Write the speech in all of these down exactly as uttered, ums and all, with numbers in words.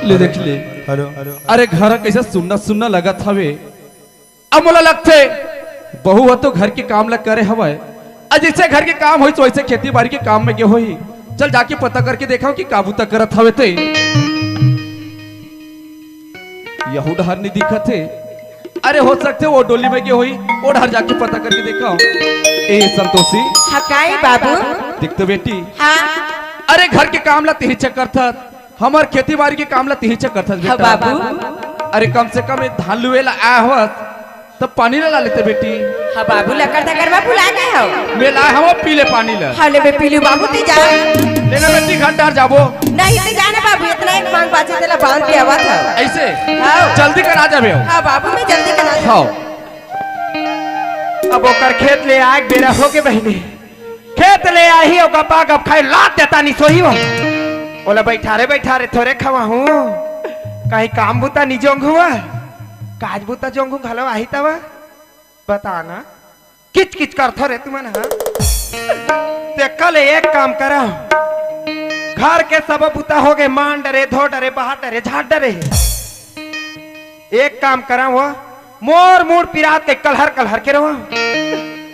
ले देख ले। हेलो। अरे घर कैसे सुन्ना सुन्ना लगत हवे। अब मोला लगथे बहू ह तो घर के काम ला करे हवय। अ जैसे घर के काम होइस वैसे खेती बाड़ी के काम में गे होही। चल जाके पता करके देखव कि का बूता करत हवे ते। यहू डहर नहीं दिखत हे। अरे हो सकथे वो डोली में गे होही, वो डहर जाके पता करके देखव। ए संतोषी। हाँ काई बाबू। देख तो बेटी। हाँ। अरे घर के काम ला तिही चक्कर था। हमर खेती बाड़ी के काम ला तिही चक्कर था हाँ बेटा। बाबू। अरे कम से कम एक धान लुए ला आए हवस, त पानी ला, ला लेते बेटी। हाँ बाबू, लकर धकर मा भुला गए हो। मैं लाए हवं पी ले पानी ला। हाँ ले बे पी लू बाबू, ते जा। लेना बेटी, घर डार जाबो। नहीं ते जाना बाबू, इतना एक मांग बाचे तेला बांध के आवत है। ऐसे? हाँ। जल्दी करा जाबे हो। हाँ बाबू, मैं जल्दी करा जाबे। हाँ। अब ओकर खेत ले आए बेरा हो के बहिनी। खेत ले आही अउ गपा गप खाए लात देता नी सोही हो। ओला बैठा रे, बैठा रे, थोरे खवा हूँ। कहीं काम बुता नी जोंग हुआ। काज बुता जोंग हूँ घलो आही तवा। बता ना। किच किच करथो रे तुमन ह। ते कल एक काम करा। घर के सब बुता हो गए, मान डरे, धो डरे, बहा डरे, झाड़ डरे। एक काम करा वो, मोर मूड़ पिरात के कलहर कलहर के रवा।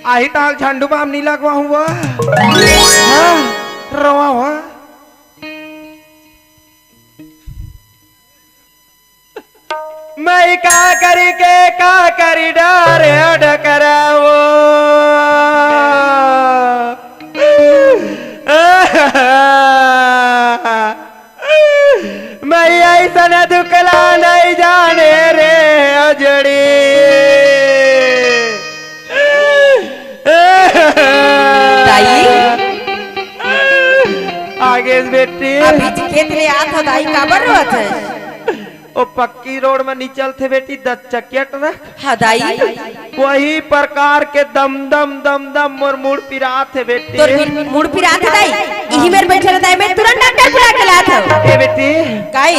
आही ताल झंडू बाम नी लगवा हुआ। हाँ, रवा हुआ। मैं का करी के का करी डारे अडकरावो। मैं ऐसन दुखला नहीं जाने रे अजड़ी। दाई। आगे से बेटी। अभी खेत ले आत हो दाई, काबर रोत है? ओ पक्की रोड में निचल थे बेटी, दस चकिया ट्रक। हाँ दाई। वही प्रकार के दम दम दम दम मोर मुड़ पिरात हे बेटी। तोर मुड़, मुड़ पिरात हे दाई। इही मेर बैठे रह दाई, मैं तुरंत डॉक्टर बुला के लात हूँ। ए बेटी। काई?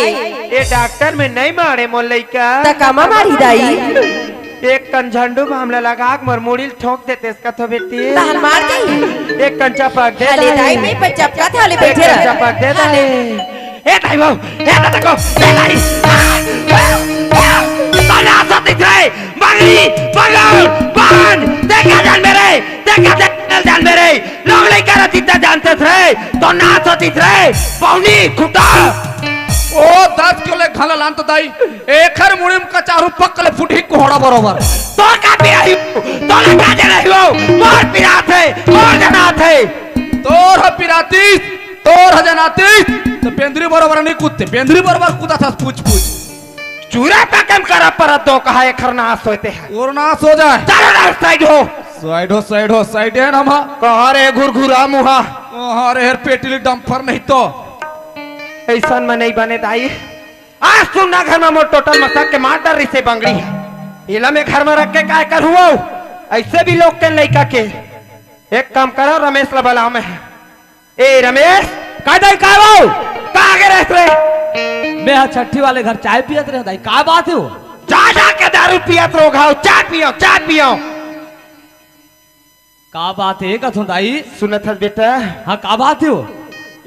ए डॉक्टर में नहीं मारे मोर लइका। त कामा मारी दाई? एक कन झंडू बाम ला लगा के मोर मुड़ी ल ठोक देते इसका तो बेटी। तहन मार दे। एक कन चपक दे हले दाई। दाई, मैं पर चपका था, हले एक बैठे कन रह। चपक दे हले। दाई। ए दाई बाबू, ए दादा को, ए दाई। आ, आ, आ, बना सती थे, मंगली, बंगाल, बांध, देखा जान मेरे, देखा जान, जान मेरे, लोग नहीं कर जीता जानते थे, तो ना सती थे, पौनी, खुटा। ओ, दस किलो ले घाला लान तो दाई, एखर मुड़ी में कचारू पक ले फुटही कोहड़ा बरोबर। तो का पिराही, तो ना का जनाही हो, मोर पिरात हे, मोर जनात हे। तोर ह पिरातीस, तोर ह जनातीस, तो बेंदरी बरोबर नहीं कूदते, बेंदरी बरोबर कूदा था, पूछ, पूछ। चूरा तकम करा परत दो, कहा एखर नाश होते हैं। और नाश हो जाए। चलो ना, साइड हो। साइड हो, साइड हो, साइड है ना, माँ। कहा रे घुरघुरा मुहा। कहा रे हर पेटली डंपर नहीं तो। ऐसन में नहीं बने दाई। आज सुन ना घर में मोर टोटल मसक के मार डर रही से बंगड़ी है। इला मैं घर में रख के काय कर हुआ? ऐसे भी लोग के लइका के। एक काम करो, रमेश ला बुलाओ मैं। ए रमेश, का दाई का बाऊ? कहाँ गे रहत रे? मैं हा छट्ठी वाले घर चाय पियत रहे दाई, का बात हे वो? जा जा के दारू पियत रहो, घाव चाय पियो, चाय पियो। का बात हे कथों दाई? सुनत हस बेटा? हाँ, का बात हे वो?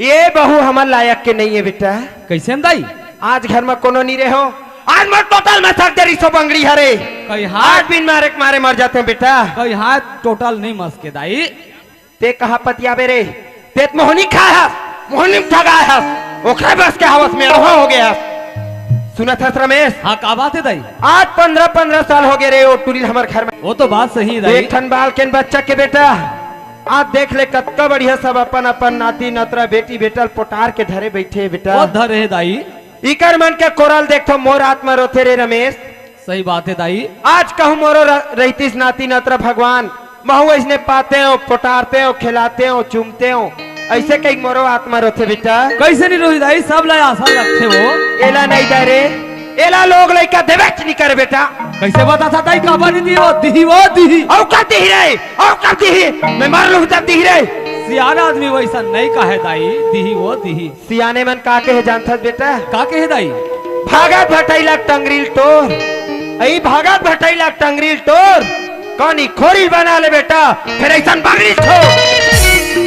ये बहू हमर लायक के नहीं है बेटा। कैसे हम दाई? आज घर में कोनो नहीं रहो, आज मोर टोटल में सक दे रिसो बंगड़ी हरे। कहीं हाथ आज बिन मारे के मारे मर जाते हैं बेटा। कहीं हाथ टोटल नहीं मसके दाई। ते कहाँ पतियाबे रे? ते त मोहनी खाए हस, मोहनी में ठगाए हस, ओकरे बस के हवस में अड़हा हो गए हस। सुनत हस रमेश? हाँ, का बात हे दाई? आज पन्द्रह पन्द्रह साल हो गए रे, ओ टूरी हमर घर में। वो तो बात सही हे दाई। एक ठन बाल केन बच्चा के बेटा, आज देख ले कतका बढ़िया सब अपन अपन नाती नतरा बेटी बेटा ल पोटार के धरे बैठे हे बेटा। वो धरे हे दाई। इकर मन के कोरल देख तो मोर आत्मा रोथे रे रमेश। सही बात हे दाई। आज कहूँ मोरो र-, रहितिस नाती नतरा भगवान, महू अइसने पाते हो, पोटारते हो, खिलाते हो, चूमते हो, ऐसे कहीं मोरो आत्मा रोथे बेटा। कैसे नहीं रोही दाई, सब ला आशा रखते हो। एला नहीं दे रे, एला लोग लइका देवे च नहीं करे बेटा। कैसे बता था दाई, काबर नहीं दिही वो, दिही वो, दिही। अउ कब दिही रे, अउ कब दिही, मैं मर लूँ तब दिही रे। सियान आदमी वैसा नहीं कहे दाई, दिही वो, दिही। सियाने मन का कहे जानथस बेटा? का कहे दाई? भागत भटैला टंगरील टोर, अई भागत भटैला टंगरील टोर, कानी खोरी बना ले बेटा, फिर ऐसन बगरील ठोर।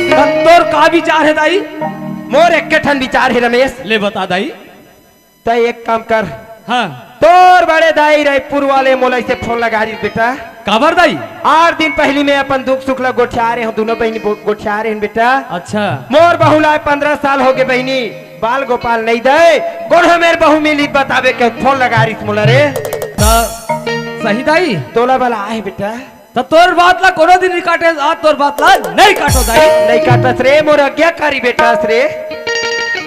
तब तोर का विचार हे दाई? मोर एक ठन विचार हे रमेश। ले बता दाई। त एक काम कर, हाँ। तोर बड़े दाई रायपुर वाले मोला ऐसे फोन लगा रही बेटा। काबर दाई? आठ दिन पहली मैं अपन दुख सुख ला गोठिया रहे हूँ, दोनों बहिनी बो-, गोठिया रहे हैं बेटा। अच्छा। मोर बहू ला पंद्रह साल हो गए बहिनी, बाल गोपाल नहीं दे, कोनो मेर बहू मिली बताबे के फोन लगा रही मोला रे। त सही दाई? तोला बला आए बेटा। त तोर बात ला कोनो दिन नहीं काटे, आज तोर बात ला नहीं काटो दाई। नहीं काटस रे, मोर आज्ञाकारी बेटा हस रे।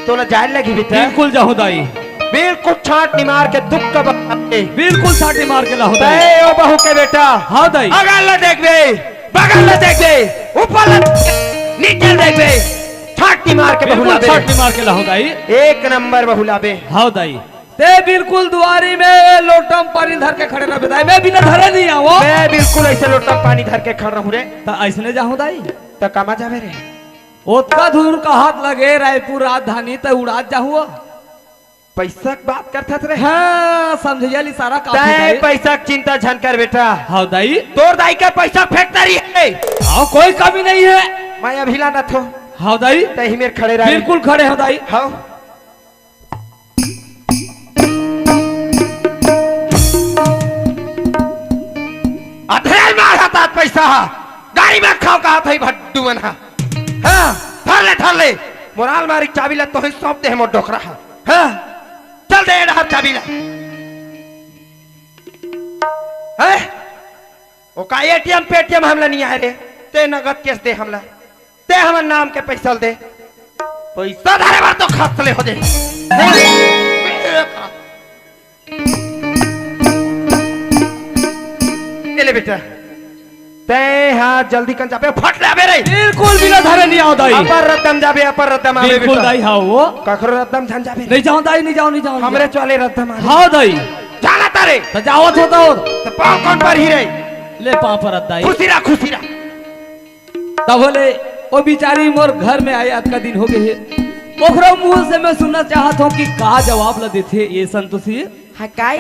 तोला जाए लगी बेटा। बिल्कुल जाहूं दाई। बिल्कुल छाट निमार के दुख का बता दे। बिल्कुल छाट निमार के लाहूं दाई। तय ओ बहू के बेटा। हाँ दाई। अगल ला देखबे, बगल ला देखबे, ऊपर ला, नीचे ला देखबे, छाट निमार के बहू बिल्कुल लाबे। छाट निमार के लाहूं दाई। एक नंबर बहू लाबे। हाँ दाई। ते बिल्कुल दुआरी में लोटम पानी धर के खड़े रहबे दाई, मैं बिना धरे नहीं आऊं। मैं बिल्कुल ऐसे लोटम पानी धर के खड़ रहूं रे। त ऐसने जाहूं दाई। त कामा जाबे रे? ओतका दूर का हाथ लगे रायपुर राजधानी, त उड़ात जाहूं। पैसा के बात करथस रे? हाँ, समझिया ली सारा काफी तय दाई। पैसा के चिंता झन कर बेटा। हाँ दाई। तोर दाई के पैसा factory है। हाँ, कोई कमी नहीं है। मैं अभी लाना थो। हाँ दाई। तय ही मेर खड़े रह। बिल्कुल खड़े हो दाई। हाँ। अधरेल मार हतात पैसा हा, गाड़ी में खाओ कहा था भड्डू मन हा। हाँ, धर ले, धर ले। मोराल मारी चाबी ला तोही सौंप दे मोर डोकरा हा। हाँ, चल दे डहर चाबी ला। हैं? ओका एटीएम पेटीएम हमला नहीं आए रे, ते नगद कैश दे हमला। ते हमर नाम के पैसा ल दे। पैसा धरे बर तो खस ले हो दे। ए ले बेटा, तै हा जल्दी कन जाबे, फट ले आबे रे। बिल्कुल बिना धरे नहीं आओ दाई। अपर रद्दम जाबे, अपर रद्दम आबे बिल्कुल बेटा। दाई, हाँ वो। कखरो रद्दम झन जाबे रे। नहीं जाओ दाई, नहीं जाओ, नहीं जाओ, नहीं हमरे जाओ। चले रद्दम आबे। हाँ दाई। जाना तारे। तो जाओ तो, तो। तो पाँव कौन पर ही रे? ले पाँव पर दाई। खुशी रह, खुशी रह। तब बोले, ओ बिचारी मोर घर में आए अतका दिन हो गए हे। ओकरो मुंह से मैं सुनना चाहत हूँ कि का जवाब ला देथे ये संतोषी। हाँ, काई?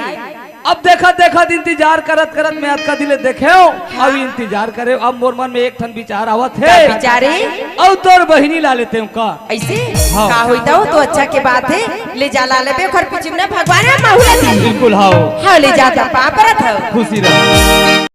अब देखत देखत इंतजार करत करत मैं अतका दिन ले देखे हूँ, अब इंतजार करे, अब मोर मन में एक ठन विचार आवत हे। का बिचारी? अउ तोर बहिनी ला लेते हूँ का? ऐसे? हाँ। का होई त ओ तो अच्छा के बात हे, ले जा ला लेबे, ओखर पीछे में ना भगवान हे, महू ला दे। बिल्कुल, हाँ। हाँ, ले जा, त पाँव परत हव। खुशी रह।